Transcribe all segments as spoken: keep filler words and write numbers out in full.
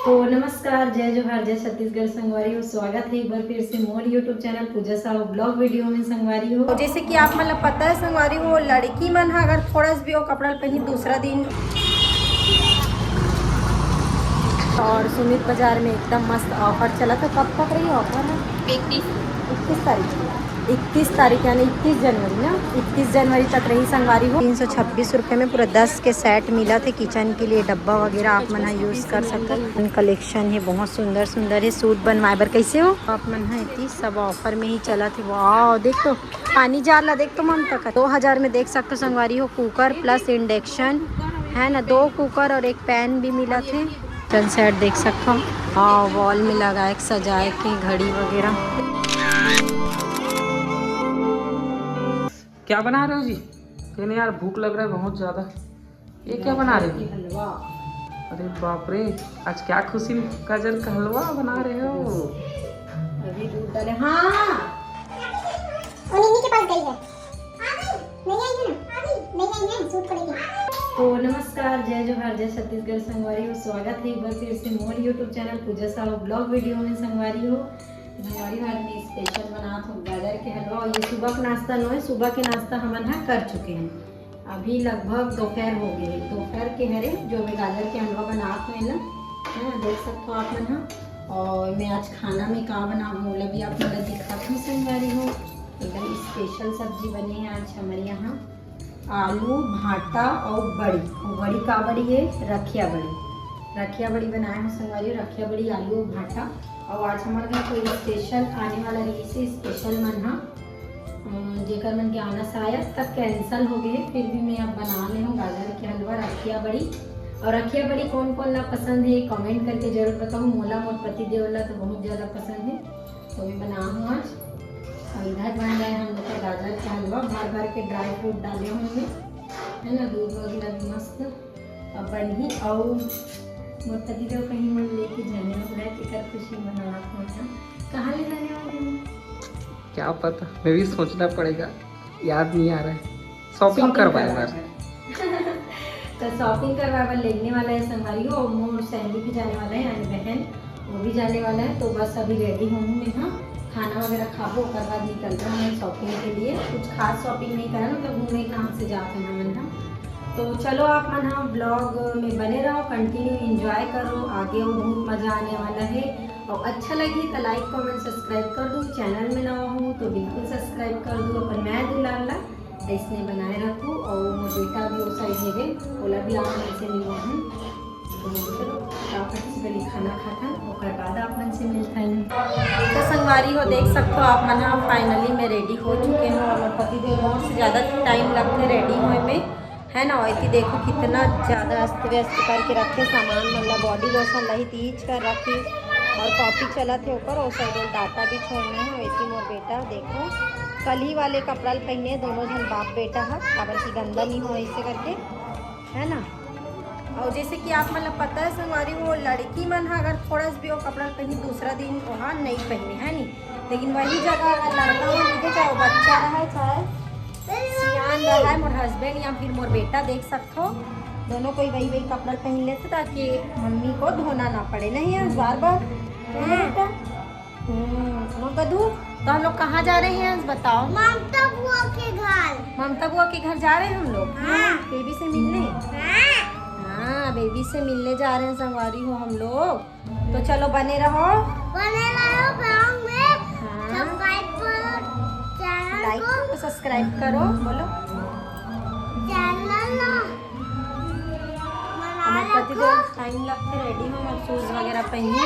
तो नमस्कार, जय जोहार, जय छत्तीसगढ़ संगवारी हो। स्वागत है एक बार फिर से मोर YouTube चैनल पूजा साहू ब्लॉग वीडियो में संगवारी हो। तो जैसे कि आप मन ला पता है संगवारी हो, लड़की मन ह अगर थोड़ा सा भी वो कपड़ा पहनी दूसरा दिन। और सुमित बाजार में एकदम मस्त ऑफर चला था। कब तक रही ऑफर है? इकतीस। इकतीस तारीख। इकतीस तारीख यानी इकतीस जनवरी ना, इकतीस जनवरी तक रही संगवारी हो। तीन सौ छब्बीस रुपये में पूरा दस के सेट मिला थे। किचन के लिए डब्बा वगैरह आप मन यूज कर सकते हो। कलेक्शन है बहुत सुंदर सुंदर है सूट बनवाए बर। कैसे हो आप मन है इतनी सब ऑफर में ही चला थे। वाह, देख तो पानी जार ला देख तो ममता का दो हजार में देख सकते हो संगवारी हो। कुकर प्लस इंडक्शन है ना, दो कुकर और एक पैन भी मिला थे। किचन सेट देख सकते हो। हाँ, वॉल में लगाए के सजाए के घड़ी वगैरह। क्या बना रहे हो जी? कहने यार भूख लग रहा है बहुत ज्यादा। ये क्या बना रहे हो? हलवा। अरे बाप रे, आज क्या खुशी में गाजर का हलवा बना रहे हो? अभी दूध डाले। हाँ, वो नीनी के पास गई है। नहीं आई है ना? नहीं आई है, सूट को लेके। तो नमस्कार, जय जोहार, जय छत्तीसगढ़ संगवारी हो। स्वागत है एक बार फिर से मोर YouTube चैनल पूजा साहू ब्लॉग वीडियो में संगवारी हो। संगवारी हो, आज मैं स्पेशल बनात हूँ गाजर के हलवा। और ये सुबह का नाश्ता नो है, सुबह के नाश्ता हमन ह कर चुके हैं। अभी लगभग दोपहर हो गए, दोपहर के हरे जो मैं गाजर के हलवा बनात हूँ ना, है ना, देख सकते हो आप मन ह। और मैं आज खाना में का बनाहूँ, ओला भी आप मन ला दिखात हूँ संगवारी हो। एकदम स्पेशल सब्जी बने है आज हमारे यहाँ, आलू भाटा और बड़ी। और बड़ी का बड़ी है? रखिया बड़ी। रखिया बड़ी बनाए हूँ संगवारी, रखिया बड़ी, आलू और भाटा। और आज हमारे घर कोई स्पेशल आने वाला रही से स्पेशल मन हा, अम, जेकर मन के आना शायद तक कैंसिल हो गए, फिर भी मैं अब बना ले हूँ गाजर के हलवा, रखिया बड़ी। और रखिया बड़ी कौन कौन ला पसंद है, कमेंट करके जरूर बताओ। मोला मोर पति देव ला तो बहुत ज्यादा पसंद है, तो मैं बना हूँ आज। और इधर बन रहा है हम लोग का गाजर का हलवा, भर भर के ड्राई फ्रूट डाले हुए हैं, है ना, दूध वगैरह भी मस्त। अब बनही और मोर पति देव कहीं मन लेके जाने वाला है, तेकर खुशी मनावत हूँ। कहाँ ले जाने वाले हैं? क्या पता, मैं भी सोचना पड़ेगा, याद नहीं आ रहा है। शॉपिंग शॉपिंग करवाए करवाए बर। बर। तो शॉपिंग करवाए बर लेने वाला है संगवारी हो, और मोर सहेली भी जाने वाला है, यानी बहन, वो भी जाने वाला है। तो बस अभी रेडी हूँ मैं, हाँ, खाना वगैरह खाबो, ओकर बाद निकलते हैं शॉपिंग के लिए। कुछ खास शॉपिंग नहीं करा, मतलब घूमे काम से जाते हैं मन, हाँ। तो चलो आप मन, हाँ, ब्लॉग में बने रहो, कंटिन्यू एंजॉय करो, आगे वो बहुत मजा आने वाला है। और अच्छा लगी तो लाइक कमेंट सब्सक्राइब कर दो, चैनल में नवा हो तो बिल्कुल सब्सक्राइब कर दो। अपन मैं दुलार ला ऐसने बनाए रखू। और मोर बेटा भी वो साइड हेवे, ओला भी आप मन से मिलवाहूँ। तो चलो, फटाफट से पहले खाना खाथन, ओकर बाद आप मन से मिलथन। तो संगवारी हो, देख सकते हो आप मन, हाँ, फाइनली मैं रेडी हो चुके हूँ। और मोर पति देव मोर से ज़्यादा टाइम लगथे रेडी होए में, है ना। और एती देखो कितना ज़्यादा अस्त व्यस्त करके रखे सामान मन ला, बॉडी लोशन ला ही तीज कर रखी और कॉपी चलत हे ओकर, ओ साइड डाटा भी छोड़ना है। एती मोर बेटा देखो कल ही वाले कपड़ा ल पहने दोनों झन बाप बेटा ह, काबर कि गंदा नहीं हो ऐसे करके, है ना। और जैसे कि आप मन ला पता है संगवारी हो, लड़की मन ह अगर थोड़ा सा भी वो कपड़ा पहनी दूसरा दिन वहाँ नहीं पहने, है नी। लेकिन वही जगह अगर लड़का मन रहिथे, चाहे वो बच्चा रहे, चाहे सियान रहे, मोर हस्बैंड या फिर मोर बेटा, देख सकथो, दोनों कोई वही वही कपड़ा पहन लेथे ताकि मम्मी को धोना ना पड़े। नहीं है बार बार, है ना बेटा? हम्म, और कदू, तो हम लोग कहाँ जा रहे हैं आज बताओ? ममता बुआ के घर। ममता बुआ के घर जा रहे हैं हम लोग? हाँ। बेबी से मिलने? हाँ। हाँ, बेबी से मिलने जा रहे हैं संगवारी हो हम लोग। तो चलो बने रहो। बने रहो ब्लॉग में। हाँ। सब्सक्राइब करो चैनल लाइक को। करो, सब्सक्राइब करो, बोलो। चैनल ना बना हमारे रखो। पति देव टाइम लगते रेडी हो, हम शूज वगैरह पहने,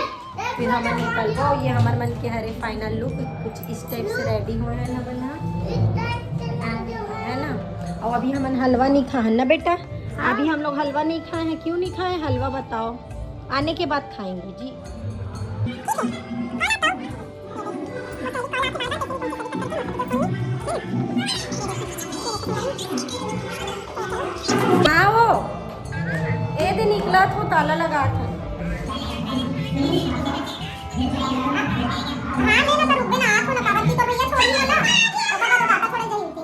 फिर हम निकलबो। ये हमार मन के हरे फाइनल लुक, कुछ इस टाइप से रेडी हो है ना बना, इस टाइप से रेडी हो। है ना। और अभी हमन हलवा नहीं खाए हैं ना बेटा, हाँ। अभी हम लोग हलवा नहीं खाए हैं। क्यों नहीं खाए हैं? हलवा बताओ, आने के बाद खाएंगे जी। आओ, ए दे निकला थो, ताला लगा था। हाँ, ले ना, तो रुक ना, आ तो ना, काबर की तो भैया छोड़ी ना, ओकर बाद वो डाटा थोड़ा जरूरी थी।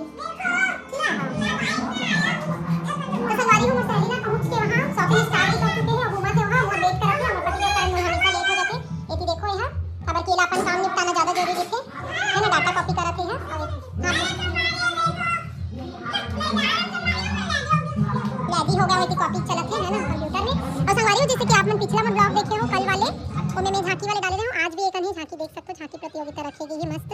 तो संगवारी हो, मोर सहेली ना पहुंच के वहाँ शॉपिंग स्टार्ट भी कर चुके हैं। अब घूमत है वहाँ, वो देख कर रखे, हम अपन देख कर हम ब्लॉग देखे हो कल वाले, ओमे मैं झांकी वाले डाले रहे हूँ। आज भी एक अनही झांकी देख सकते हो, झांकी प्रतियोगिता रखे गई है मस्त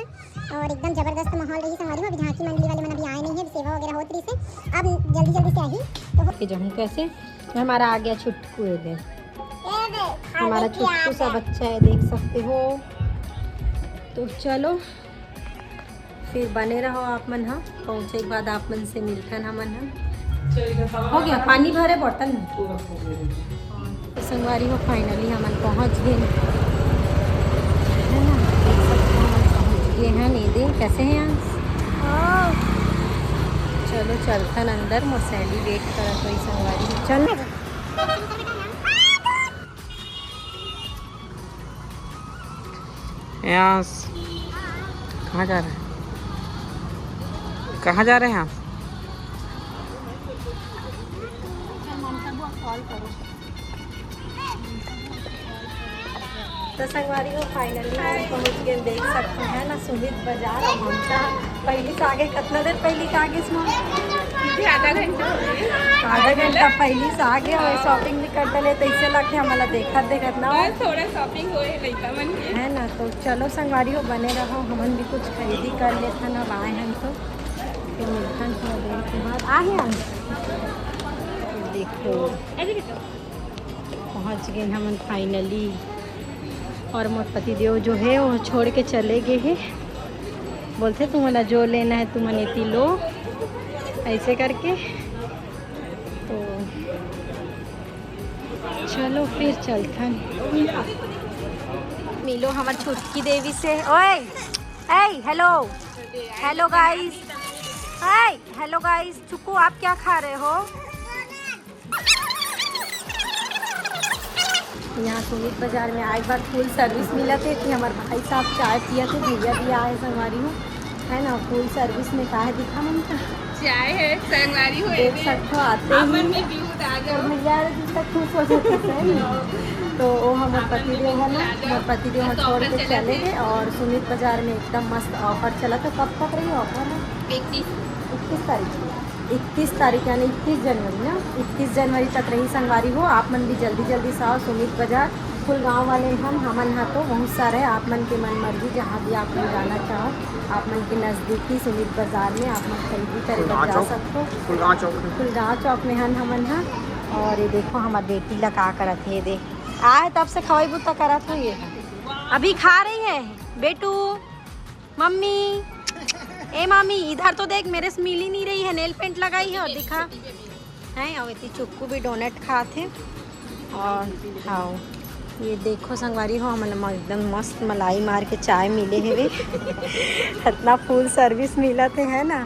और एकदम जबरदस्त माहौल रही संगवारी हो। अभी झांकी मंडली वाले मन अभी आए नहीं है, अभी सेवा वगैरह होत रही से। अब जल्दी जल्दी से आही तो हो- के जाऊँ कैसे? हमारा आ गया छुटकू, ये दे। हमारा छुटकू सा बच्चा है, देख सकते हो। तो चलो फिर बने रहो आप मन ह, पहुँचे के बाद आप मन से मिलथन हमन ह। हो गया, पानी भरे बॉटल में। तो संगवारी हो, फाइनली हमन पहुँच गए, है ना? देख सकते हो, हमन पहुँच गए हैं। ये दे, कैसे हैं आज? चलो चलथन अंदर, मोर सहेली वेट करत होई संगवारी हो। चल। यहाँ स-, कहाँ जा रहे हैं? कहाँ जा रहे हैं आप? तो संगवारी हो, फाइनली हम पहुंच गए, देख सकते हैं ना, सुमित बाजार। और ममता पहली से आगे, कितना देर पहली से आगे इसमें? दीदी, आधा घंटा हो गया। आधा घंटा पहली से आगे और शॉपिंग भी कर डले, तो इससे लगते हमारा देखत देखत ना हो। बस थोड़ा शॉपिंग होए लइका मन के। है ना, तो चलो संगवारी हो, बने रहो, हमन भी कुछ खरीदी कर लेथन। अब आए हैं तो, तो मिलथन थोड़ा देर के बाद। आ गए हम, देखो। पहुंच गए हमन फाइनली। और मोर पतिदेव जो है वो छोड़ के चले गए हैं, बोलते तुम्हारा जो लेना है तुम एती लो, ऐसे करके। तो चलो फिर चलथन, मिलो हमर छुटकी देवी से। ओए, ए, हेलो, हेलो गाइस, हाय, हेलो गाइस। चुकू, आप क्या खा रहे हो? यहाँ सुमित बाजार में आए के बाद फुल सर्विस मिलत हे कि हमारे भाई साहब चाय पियत हे, भैया भी आए संगवारी हो, है ना, फुल सर्विस में का है दिखा ममता। चाय है, संगवारी हो, देख सकते हो, आते ही और भैया जिसका खुश हो जाते हैं। तो वो हमारे पतिदेव है ना, हमारे पतिदेव हम छोड़ के चले गए और सुमित बाजार में एकदम मस्त ऑफर चला। तो कब तक रही ऑफर है? इकतीस, इकतीस तारीख। इकतीस तारीख यानी इकतीस जनवरी ना, इकतीस जनवरी तक रही संगवारी हो। आप मन भी जल्दी जल्दी से आओ सुमित बाजार। फुलगांव वाले हम, हमन हा तो बहुत सारे, आप मन के मन मर्जी, जहाँ भी आप मन जाना चाहो, आप मन के नज़दीकी सुमित बाजार में आप मन खरीदी करे बर जा सकते हो। फुलगांव चौक में। फुलगांव चौक में हन हमन हा। और ये देखो हमार बेटी ला का करत हे, ये देख, आए तब से खवाई बुता करत हो ये। अभी खा रही है बेटू। मम्मी, ए मम्मी, इधर तो देख, मेरे से मिल ही नहीं रही है, नेल पेंट लगाई है और दिखा। हैं, और इतनी चुक्कू भी डोनट खात है। और हाँ, ये देखो संगवारी हो, हमन एकदम मस्त मलाई मार के चाय मिले हेवे। इतना फुल सर्विस मिलत हे, है ना।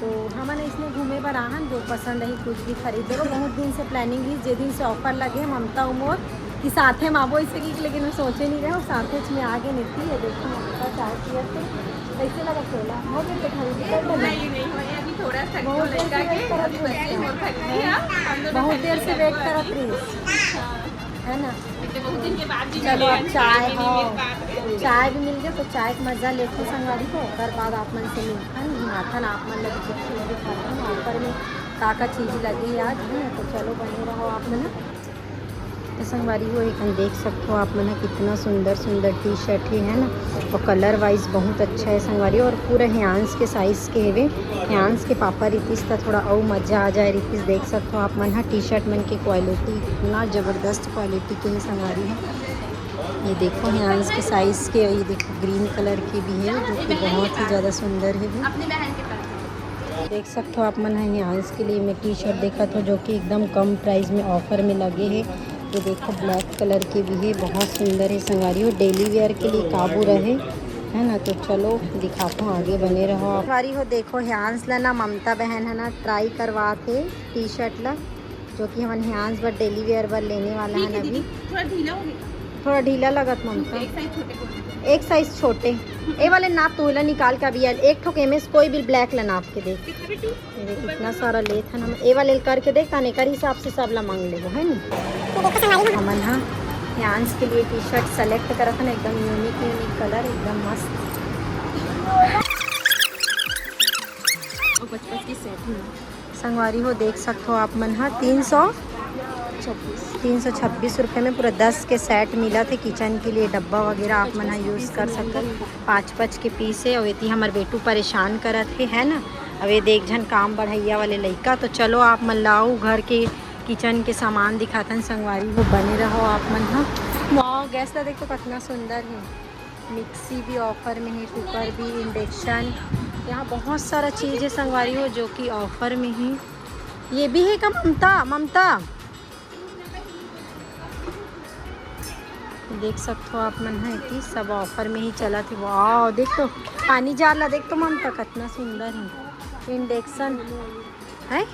तो हमन इसमें घूमे बर आहन, जो पसंद है कुछ भी खरीद लेबो। बहुत दिन से प्लानिंग रही, जे दिन से ऑफर लगे ममता अउ मोर कि साथे में आबो इसे की, लेकिन मैं सोचे नहीं रहे, साथे में आगे नहीं। ये देखो ममता चाय पियत हे, कैसे लगा छोला? बहुत देर से खरीद कर लगा। नहीं, नहीं, अभी थोड़ा सा बहुत देर से वेट करत रही। बहुत देर से वेट करत रही। है ना? चलो, अब चाय, हाँ, चाय भी मिल गया, तो चाय का मजा लेते संगवारी को। ओकर बाद आप मन से मिलथन, घुमाथन आप मन लगे, चिप्स भी खाथन, ऊपर में का का चीज लगे आज, है ना? तो चलो, बने रहो आप मन। तो संगवारी हो, एक देख सकते हो आप मन, कितना सुंदर सुंदर टी शर्ट है, है ना? और कलर वाइज बहुत अच्छा है संगवारी, और पूरा ह्यांस के साइज के हेवे। ह्यांस के पापा रितिस त थोड़ा अउ मजा आ जाए रितिस। देख सकते हो आप मन, हाँ, टी शर्ट मन के क्वालिटी इतना जबरदस्त क्वालिटी के है संगवारी है। ये देखो ह्यांस के साइज के, ये देखो ग्रीन कलर के भी है, जो कि बहुत ही ज़्यादा सुंदर है भी। देख सकते हो आप मन, ह्यांस के लिए मैं टी शर्ट देखत हो, जो कि एकदम कम प्राइस में ऑफर में लगे है। ये देखो ब्लैक कलर के भी है, बहुत सुंदर है संगवारी हो। डेली वेयर के लिए काबू रहे, है ना। तो चलो दिखाता हूँ, आगे बने रहो आप। संगवारी हो, देखो ह्यांस ला ना ममता बहन है ना ट्राई करवात हे टी शर्ट ला, जो कि हमन ह्यांस बर डेली वेयर बर लेने वाला है अभी। थोड़ा ढीला हो गया। थोड़ा ढीला लगत ममता। एक साइज छोटे। ए वाले नाप तो ला निकाल के अभी एक ठोक एमे से कोई भी ब्लैक ला नाप के देख। ये देख, इतना सारा लेत हन हम। ए वाले करके देख, तान एकर हिसाब से सब ला मांग लेबो, है नी? हमन हा ह्यांस के लिए टी शर्ट सेलेक्ट करत हन, एकदम यूनिक यूनिक कलर, एकदम मस्त। संगवारी हो, देख सकते हो आप मन हा तीन सौ तीन सौ छब्बीस रुपये में पूरा दस के सेट मिलत हे। किचन के लिए डब्बा वगैरह आप मन ह यूज़ कर सकत। पाँच पाँच के पीस हे। और एती हमर बेटू परेशान करत हे, है ना। अब ये देख झन काम बढ़ैया वाले लइका। तो चलो आप मन ला अउ घर के किचन के सामान दिखाथन संगवारी हो, बने रहो आप मन ह। वाह, गैस ला देख तो कितना सुंदर है। मिक्सी भी ऑफर में है, कुकर भी, इंडक्शन, यहाँ बहुत सारा चीज़ है संगवारी हो जो कि ऑफर में ही। ये भी है का ममता? ममता देख सकते हो आप मन है कि सब ऑफर में ही चलत हे। वाह, देख तो पानी जार ला देख तो ममता, कितना सुंदर है। इंडक्शन है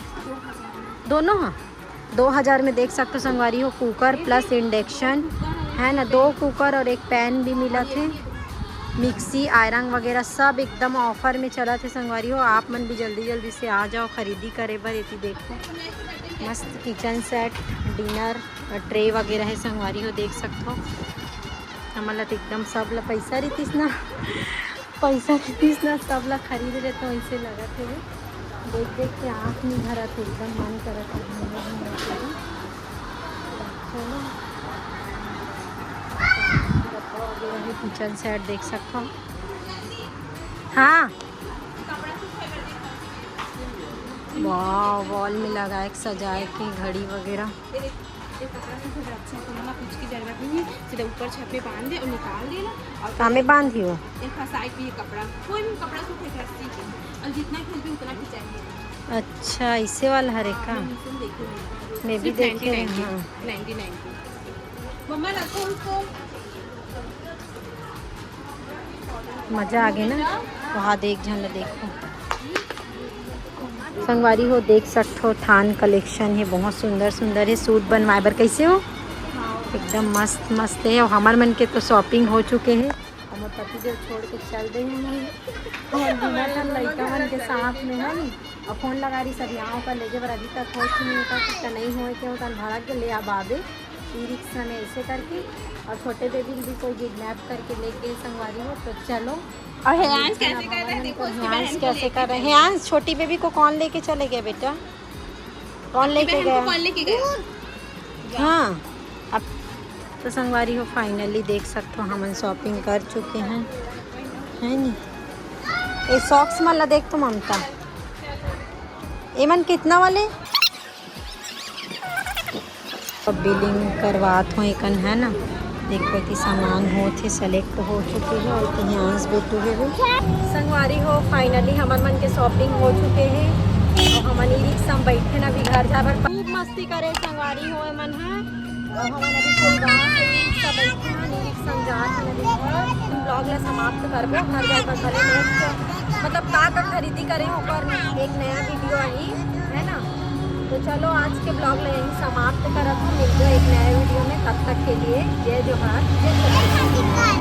दोनों, हाँ। दो हज़ार में देख सकते हो संगवारी हो, कुकर प्लस इंडक्शन है ना, दो कुकर और एक पैन भी मिलत हे। मिक्सी, आयरन वगैरह सब एकदम ऑफर में चलत हे संगवारी हो। आप मन भी जल्दी जल्दी से आ जाओ खरीदी करे बर। एती देखो मस्त किचन सेट, डिनर ट्रे वगैरह है संगवारी हो, देख सकते हो। हमन ला तो एकदम सब ला पैसा रहितिस ना, पैसा रहितिस ना, सब ला खरीद लेते, ऐसे लगत हे। देख देख के आँख नहीं भरत, एकदम मन करत हे घूमे घूमे के भी। चलो, किचन सेट देख सकते हो। हाँ, वाह, वॉल में लगाए के, सजाए के घड़ी वगैरह। ये कपड़ा सूखे तो अच्छा है, तो मम्मा कुछ की जरूरत नहीं है, सीधा ऊपर छत पे बांध दे और निकाल दे ना। और कामे बांधी हो? एक साइड पे ये कपड़ा, कोई भी कपड़ा सूखे रस्सी के, और जितना खींच दे उतना खींचाएंगे। अच्छा, इसे वाला हरे का? मैं भी देखे रहे, हाँ। नाइन्टी नाइन की। मम्मा रखो उसको। मजा आ गया ना। वहाँ देख झन ला देखो। संगवारी हो, देख सकथो, थान कलेक्शन हे, बहुत सुंदर सुंदर हे सूट बनवाए बर। कैसे हो? एकदम मस्त मस्त हे। और हमर मन के तो शॉपिंग हो चुके हे, हमर पति देव छोड़ के चल दे हे, और बिना ठन लइका मन के साथ में है नी। और फोन लगा रही सब यहाँ का लेके बर, अभी तक हो नहीं होता, कुछ नहीं हो के होता, भड़क के ले आ बाबे ई रिक्शा में ऐसे करके। और छोटे बेबी भी कोई किडनैप करके ले गए संगवारी हो। तो चलो, और हेयांश कैसे कर रहे हैं? देखो, उसकी बहन को कैसे कर रहे हैं। हेयांश, छोटी बेबी को कौन लेके चले गए बेटा? कौन लेके गया? कौन लेके गया? हाँ, अब तो संगवारी हो, फाइनली देख सकते हो, हमन शॉपिंग कर चुके हैं, है नी? ये सॉक्स मन ला देख तो ममता, एमन कितना वाले? अब बिलिंग करवात हो एकन, है ना? देखो कि सामान होत हे, सेलेक्ट हो चुके हे और इतिहास बेटू हे भी। संगवारी हो, फाइनली हमर मन के शॉपिंग हो चुके हे और हमन ई रिक्शा में बैठे ना अभी घर जाए बर। खूब मस्ती करे संगवारी हो एमन ह। और हमन अभी फुलगांव से ई रिक्शा बैठे हन, ई रिक्शा में जात हन अभी घर। ब्लॉग ला समाप्त करबो, घर जाए बर पहले नेक्स्ट मतलब का का खरीदी करे ओकर एक नया वीडियो आही, है ना? तो चलो, आज के ब्लॉग ला यहीं समाप्त करत हूँ। मिलते हैं एक नया वीडियो में, तब तक के लिए जय जोहार, जय छत्तीसगढ़।